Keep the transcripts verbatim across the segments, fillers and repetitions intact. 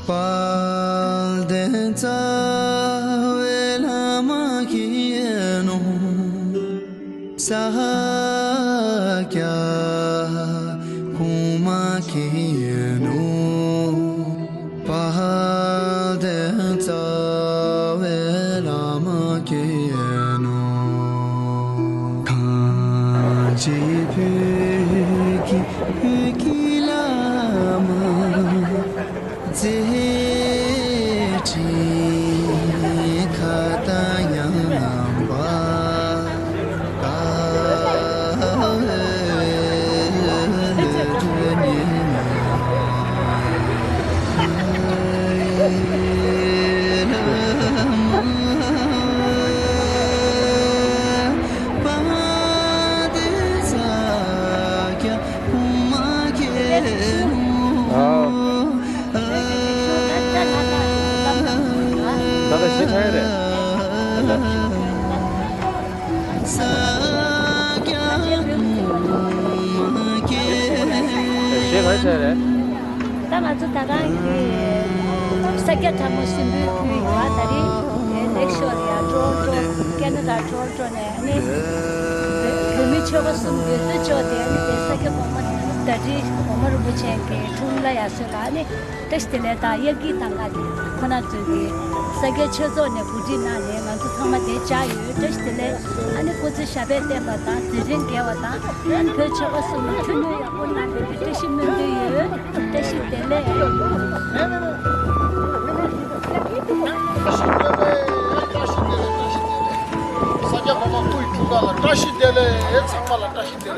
དཔལ་ལྡན་རྩ་བའི་བླ་མ་མཁྱེན་ནོ། ས་སྐྱ་གོང་མ་མཁྱེན་ནོ། དཔལ་ལྡན་རྩ་བའི་བླ་མ་མཁྱེན་ནོ། གངས་ཅན་བོད་ཀྱི་བོད་ཀྱི་བླ་མ། མཛད་འཕྲིན་མཁའ་དང་མཉམ་པ། ད་ལྟ་ཤི་ཐལ་རེད། ད་ལྟ་ཤི་ཐལ་རེད། ད་ང་ཚོ་ད་ག་ས་སྐྱ་ཁྲ་མོ་གསུམ་པོའི་ཁུལ་ཡོད་ད་རེད། ལེགས་ཤོར་ཡ་ཀྲོ་ཀྲོ་ཀེ་ན་ཌ་ཀྲོ་ཀྲོ་ནས་ནི་བོད་མི་ཆོལ་ཁ་གསུམ་ཡོད་དོ་ཅོག་དེ་ནི་དེ་ས་སྐྱ་གོང་མ་ད་རེད་གོང་མ་རིན་པོ་ཆེ་གི་འཁྲུངས་ལྷ་ཡ་སོ་ལ་ནི། བཀྲ་ཤིས་བདེ་ལེགས་དང་དབྱར་སྐྱིད་དང་ཁ་དེ་ཁོ་ན་ཚོས་ཀྱི་ས་སྐྱའི་ཆོས་ཚོགས་ནས་གོ་སྒྲིག་གནང་ནས་ང་ཚོ་ཚང་མ་དེ་བཅར་ཡོད། བཀྲ་ཤིས་བདེ་ལེགས། ཨ་ནི་སྐུ་ཚེ་ཞབས་པད་བརྟན་པ་དང་དེ་རིང་རྒྱལ་བ་དང་ཨ་ནི་བོད་ཆོལ་ཁ་གསུམ་ལ་མཐུན་སྒྲིལ་ཡག་པོ་གནང་བའི་བཀྲ་ཤིས་སྨོན་འདུན་ཡོད། བཀྲ་ཤིས་བདེ་ལེགས། བཀྲ་ཤིས་བདེ་ལེགས། བཀྲ་ཤིས་བདེ་ལེགས། བཀྲ་ཤིས་བདེ་ལེགས། ས་སྐྱ་གོང་མ་སྐུ་ཡི་འཁྲུངས་སྐར་ལ་བཀྲ་ཤིས་བདེ་ལེགས། ཚང་མ་ལ་བཀྲ་ཤིས།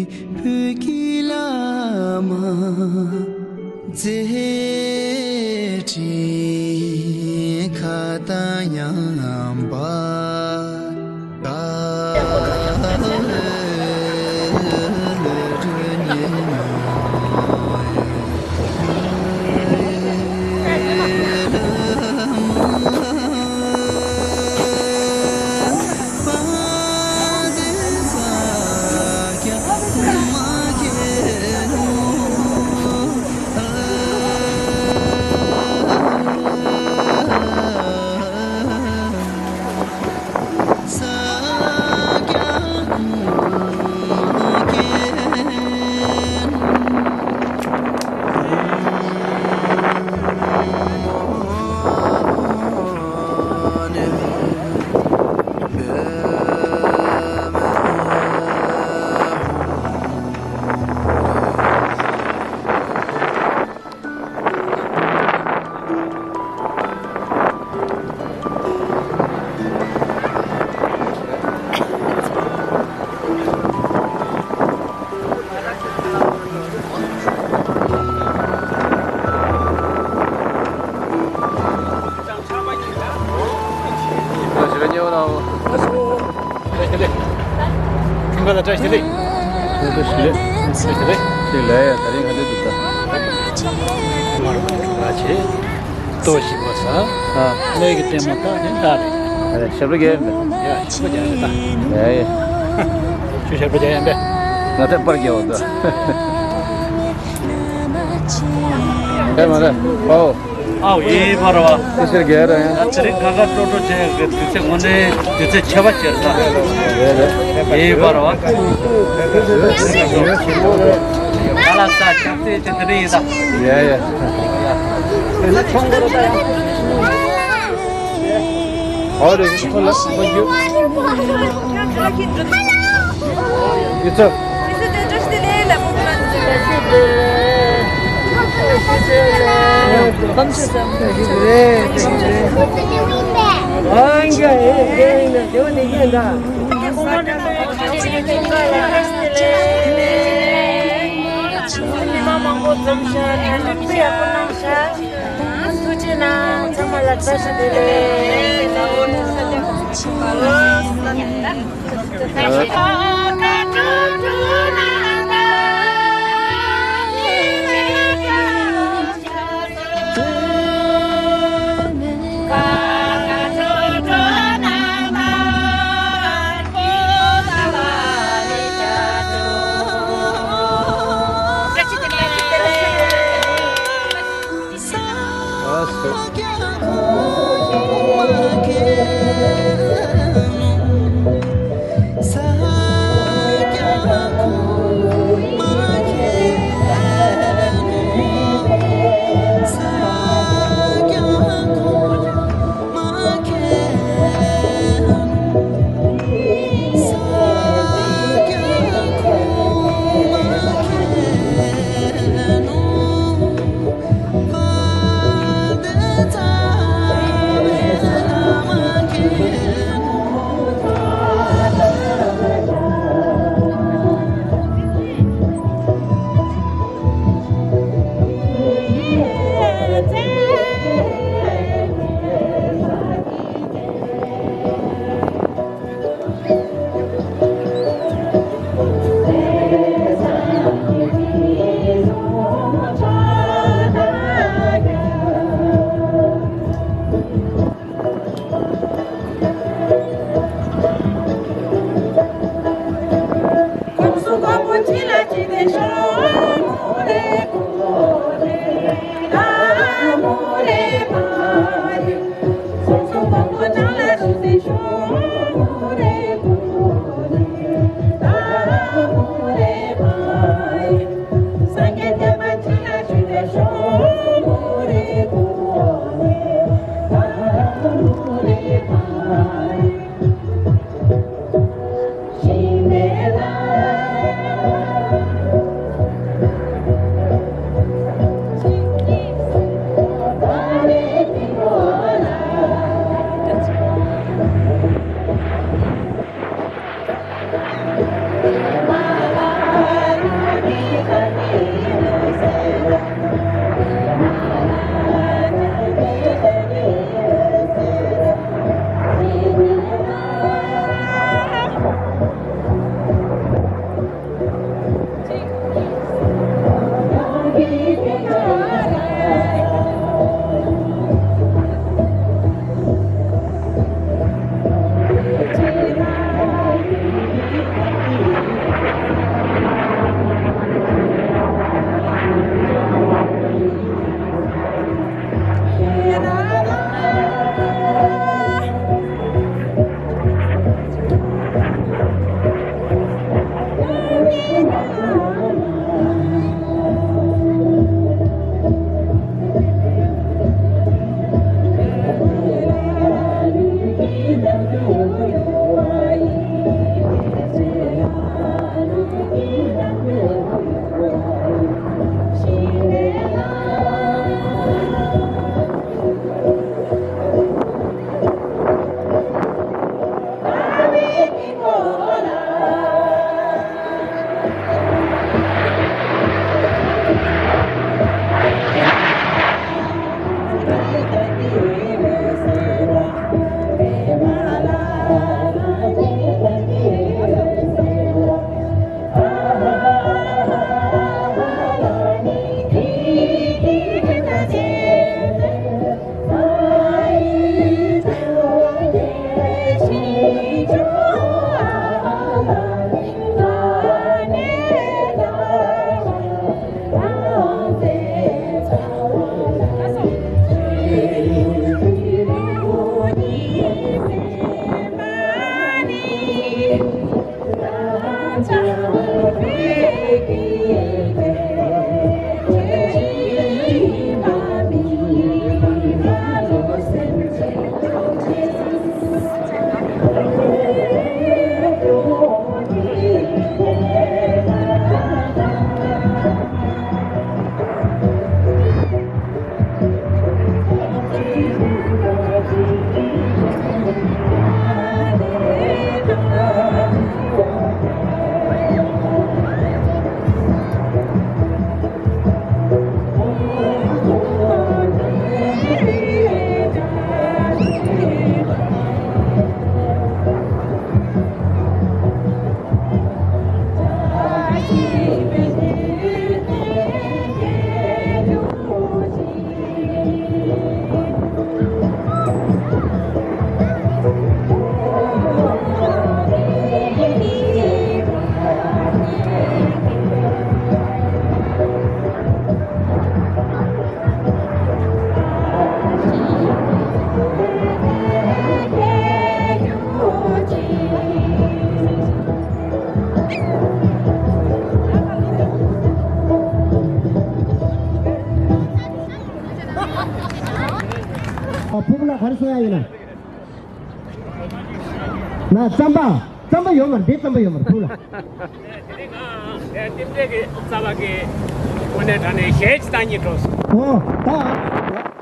བོད་ཀྱི་བླ་མ་མཛད་འཕྲིན་ཁ་དང་མཉམ་པ། བཀྲ་ཤིས་བདེ་ལེགས། ཁྱིམ་ཁ་ལ་བཀྲ་ཤིས་བདེ་ལེགས། བཀྲ་ཤིས་བདེ་ལེགས། བཀྲ་ཤིས་བདེ་ལེགས། ཅིག་ལས་ཡ་ད་རིང་ག་འདྲ་འདུག་ད། མ་རུ་མ་རུ་བྱེད། ལྟོ་ཞིམ་པོ་ཟ། ཨ། གནས་ཀྱི་ལྟད་མོ་ལྟ་ནས་ལྟ་རེད། ཨ་རེ་ཞབས་བྲོ་རྒྱག་ཡིན་པས། ཡ་ཞབས་བྲོ་རྒྱག་ཡིན་ད། ཡ་ཡ། ཁྱོད་ཞབས་བྲོ་རྒྱག་ཡིན་པས། ང་ད་པར་རྒྱག་འོང་ད། ཨེ་མ་རེད་པའོ། ཨའོ་ཡིན་པར་བ། ཁྱེད་ཕྱིར་རྒྱལ་ར་ཡང་། ད་ཚེ་རིང་ཁ་ཁ་སྤྲོ་སྤྲོ་བྱས་ཡོད་གི་དུས་ཚོད་དངོས་གནས་དུས་ཚོད་ཁྱད་པར་ཅན་ད། རེད་རེད། ཡིན་པར་བ། ཁ་ལག་ཟ་ཁྱབ་ཚད་ཅིག་དེ་འདྲ་ཡིན་ད། ཡ་ཡ། ཨོ་རེད་ཁོ་ལ་ཁོ་རྒྱུ། ཡིན་ཚོ། ཐུགས་རྗེ་གནང་། ཚང་མ་ལ་བཀྲ་ཤིས་བདེ་ལེགས། ག་རེ་གསུང་ཡ་ཡིན་ན། ན་རྩམ་པ། རྩམ་པ་ཡོད་མ་རེད། འདི་རྩམ་པ་ཡོད་མ་རེད། ཕུག་ལ། དེ་རིང་ང་རྟེན་འབྲེལ་གྱི་རྩ་བ་གི་དངོས་གནས་དྲང་གནས་གཞས་ཅིག་བཏང་སྙིང་འདོད་སོང་། ཨོ་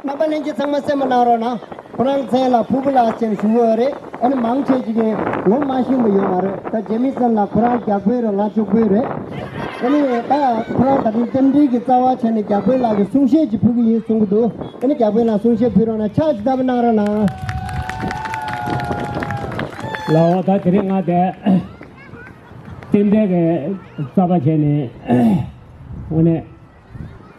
ད། རྣམ་པ་ལྷན་རྒྱས་ཚང་མ་གསན་པ་གནང་རོགས་གནང་། ཁོ་རང་མཚན་ལ་ཕུར་བུ་ལགས་ཅེས་ཞུ་གི་ཡོད་རེད། ཨ་ནི་མང་ཆེ་ཅིག་གིས་ངོ་མ་ཤེས་པ་ཡོད་མ་རེད། ད་རྗེ་མི་སེམས་ལགས་ཁོ་རང་རྒྱ་བོད་རེད། ང་ལྕོག་བོད་རེད། ཨ་ནི་ད་ཁོ་རང་ད་རིང་རྟེན་འབྲེལ་གྱི་རྩ་བ་བྱས་ནས་རྒྱ་བོད་ལགས་ཀྱི་གསུང་བཤད་ཅིག་ཕུལ་གྱི་ཡིན་གསུང་གི་འདུག་ཨ་ནི་རྒྱ་བོད་ལགས་གསུང་བཤད་ཕུལ་རོགས་གནང་། ཕྱག་ཅིག་བརྡབ་གནང་རོགས་གནང་། ལའོ་ད་དེ་རིང་ང་དེ་རྟེན་འབྲེལ་གྱི་རྩ་བ་བྱས་ནས་དངོས་གནས།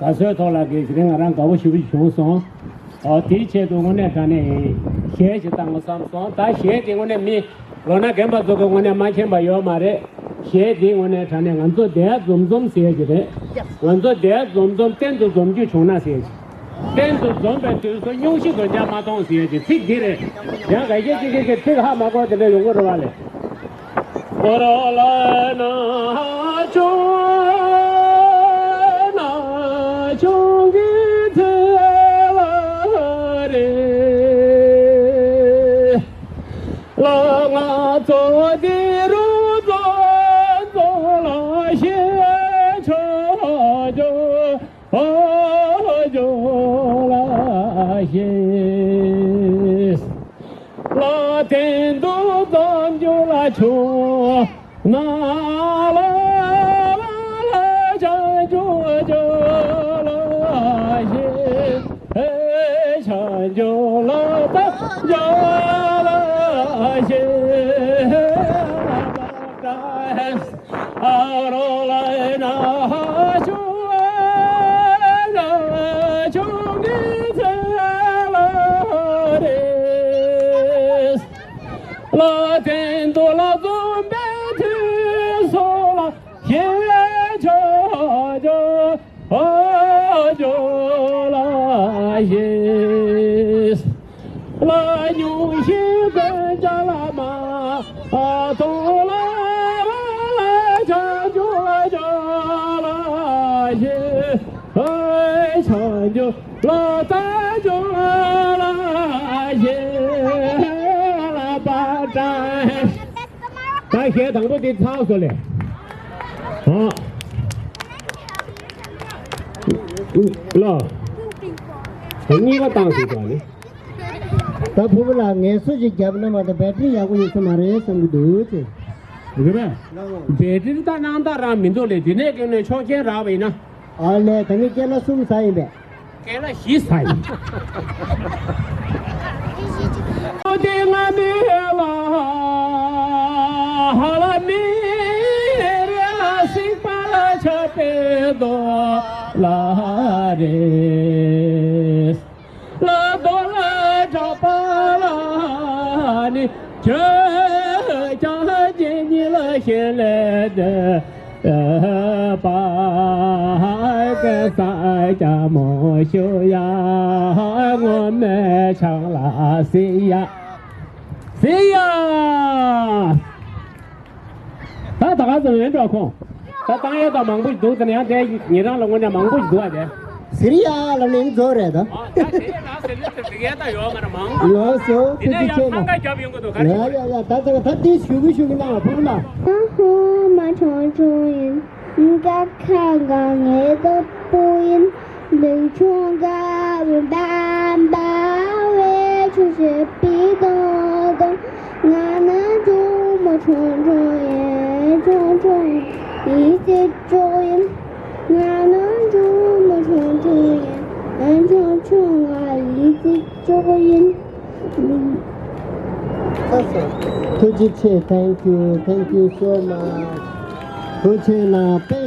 དགའ་བསུའི་ཐོག་ལ་གི་དེ་རིང་ང་རང་དགའ་བོ་ཞེ་པོ་ཞིག་བྱུང་སོང་། ཨོ་དེའི་ཆེད་དུ་དངོས་གནས་དྲང་གནས་གཞས་ཞིག་བཏང་དགོས་བསམ་སོང་། ད་གཞས་དེ་དངོས་གནས་མི་ལོ་ན་རྒན་པ་ཚོ་གི་དངོས་གནས་མ་མཁྱེན་པ་ཡོད་མ་རེད། གཞས་དེ་དངོས་གནས་དྲང་གནས་ང་ཚོ་བསྡད་འཛོམས་འཛོམས་ཟེར་གྱི་རེད། ང་ཚོ་བསྡད་འཛོམས་འཛོམས་གཏན་དུ་འཛོམས་རྒྱུ་བྱུང་ན་ཟེར་གྱི། གཏན་དུ་འཛོམས་པའི་དུས་སུ་སྙུང་གཞི་དོན་ཆ་མ་མཐོང་ཟེར་གྱི་ཚིག་འདི་རེད། ཡང་ག་གེ་ཅིག་གིས་ཚིག་ཧ་མ་གོ་དེ་འདྲ་ཡོང་གི་རེད་བ་ལས། ཨོ་རོ་ལ་ན་ཅུང་ན་ཅུང་གི་ཚེ་བ་རེ། ལ་ང་ཚོ་དེ་རུ་ཚོ་ཚོ་ལ་ཤེས་ཆོག་ཇོ། ཨོ་ཇོ་ལ་ཤེས། ལ་དེ་འདུག་ཙམ་ཇོ་ལ་ཆུང་ན་ལ་ལ་ལ་ཅང་ཇོ་ཇོ་ལ་ཤེས། ཨེ་ཅང་ཇོ་ལ་ད་ཇོ་ལ་ཤེས། ཨ་རོ་ལ་ན་ཧ་ཆུ་ན་ཆུ་གི་ཚེ་ལ་རེ། ལ་དེ་འདུག་ལ་འཛོམས་པའི་དུས་སུ་ལ་ཤེས་ཆོག་ཇོ། ཨོ་ཇོ་ལ་ཤེས། ལ་ཉུང་ཤིང་དཔེ་ཆ་ལ་མ་ཐོང་ལ་ལ་ཆ་ཇོ་ཇོ་ལ་ཤེས། ཨོ་ཆ་ཇོ་ལ་ད་ཇོ་ལ་ཤེས་ལ་པ་ཏྲ། ད་གཞས་དང་པོ་དེ་ཚར་སོང་ལེ། ཨ། ལོ། གཉིས་པ་བཏང་ཟིན་ཙང་ནི། ད་ཕུ་བོ་ལགས་ངལ་གསོ་ཅིག་བརྒྱབ་ན་མ་གཏོགས་བེ་ཊི་རི་ཡག་པོ་ཡོད་ས་མ་རེད་བསམ་གྱི་འདུག་ཅེས། རེད་པས། བེ་ཊི་རི་ད་སྣང་དག་རང་མི་འདུག་ལེ། དེ་ནས་ཀྱང་ནས་ཆོག་མཆན་རག་པ་ཡིན་ན། ཨ་ལས་ད་ནི་སྐད་ལ་གསུམ་ཟ་ཡིན་པས། སྐད་ལ་བཞི་ཟ་ཡིན། ཨོ་དེ་ང་མི་ལ་ཧ་ལ་མི་རེ་ལ་སིག་པ་ལ་ཆ་པེ་དོ་ལ་རེ། ལ་དོ་ལ་གྲགས་པ་ལ་ནི་ཁྱོད་ཀྱང་རྗེ་ཉིད་ལ་ཞེན་ལས་དེ། པ་ཀ་ས་ཀྱ་མོ་ཤུ་ཡ་ངོ་མའི་ཆང་ལ་སི་ཡ། སི་ཡ། ད་ད་ག་ཚོད་ཡོད་འགྲོ་ཁོང་། ད་བཏང་ཡ་ད་མང་པོ་ཞིག་འདུག་ད་ནི་ཡང་དེ་ཉེ་རང་ལ་དངོས་གནས་མང་པོ་ཞིག་འདུག་ཨ་དེ། སི་རི་ཡ་ལ་ནི་རྫོགས་རེད་ད། ཨ་ད་དེ་ཡ་ད་སི་རི་ཡ་ད་ཡོད་མ་རེད་མང་པོ། ལགས་སོ་དེ་ཐུགས་རྗེ་ནས་ཆེ་ཡང་ལ། འཚང་ཁ་རྒྱབ་ཡོང་གི་འདུག་ག་རེ། ཡ་ཡ་ཡ་ད་ཚ་ད་དེ་ཞུ་གི་ཞུ་གི་གནང་བ་ཕུག་ལ། ཨ་ཧོ་མ་ཆུང་ཆུང་ཡིན། ཀ་ཁ་ག་ངའི་ལྟ་བུ་ཡིན། ལུག་ཆུང་ག་བུ་འབའ་འབའ་བའི་ཆུ་ཞིག་པི་ཏོང་ཏོང་། ང་ནི་ཆུང་མོ་ཆུང་ཆུང་ཡིན། ཆུང་ཆུང་ཡིན་སི་ཅོག་ཡིན། ང་ནི་ཆུང་མོ་ཆུང་ཆུང་ཡིན། ཆུང་ཆུང་ང་ཡིན་སི་ཅོག་ཡིན། ཐུགས་རྗེ་ཆེ། Thank you. Thank you so much. ཐུགས་རྗེ་ཆེ་ལ་པེ།